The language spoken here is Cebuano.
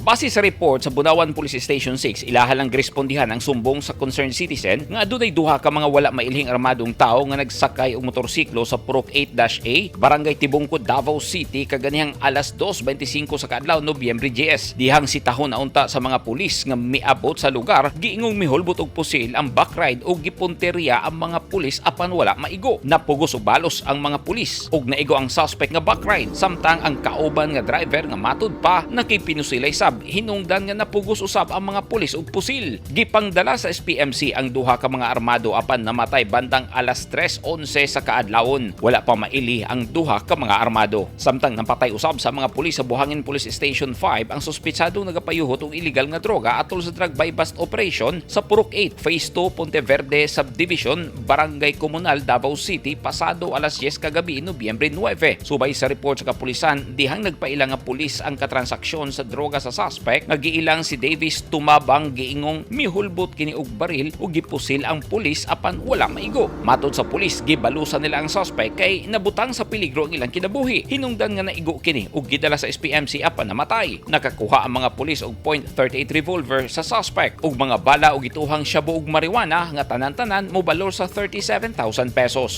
Base sa report sa Bunawan Police Station 6, ilaha lang grespondihan ang sumbong sa concerned citizen nga adunay duha ka mga wala mailhing armadong tawo nga nagsakay og motorsiklo sa Purok 8-A, Barangay Tibungko, Davao City kaganihang alas 2:25 sa kaadlaw, Nobyembre 10. Dihang sitahon na unta sa mga pulis nga miabot sa lugar, giingong mihulbot og pusil ang backride ug gipunteriya ang mga pulis apan wala maigo. Napugos og balos ang mga pulis ug naigo ang suspect nga backride, samtang ang kauban nga driver nga matud pa nakipinusilay sab, hinungdan nga napugos usab ang mga pulis og pusil. Gipangdala sa SPMC ang duha ka mga armado apan namatay bandang alas 3:11 sa kaadlawon. Wala pa maili ang duha ka mga armado. Samtang napatay usab sa mga pulis sa Buhangin Police Station 5 ang suspetsadong nagapayuhot og illegal nga droga atol sa drug buy bust operation sa Purok 8, Phase 2, Ponte Verde Subdivision, Barangay Komunal, Davao City pasado alas 10 kagabi, Nobyembre 9. Subay sa report sa kapulisan, dihang nagpaila nga pulis ang katransaksyon sa droga sa suspect nga giilang si Davis Tumabang, giingong mihulbot kini og baril ug gipusil ang pulis apan wala maigo. Matod sa pulis, gibalusan nila ang suspect kay nabutang sa peligro ang ilang kinabuhi. Hinungdan nga naigo kini ug gidala sa SPMC apan namatay. Nakakuha ang mga pulis og .38 revolver sa suspect ug mga bala ug gituhang shabu ug marijuana nga tanan-tanan mobalor sa 37,000 pesos.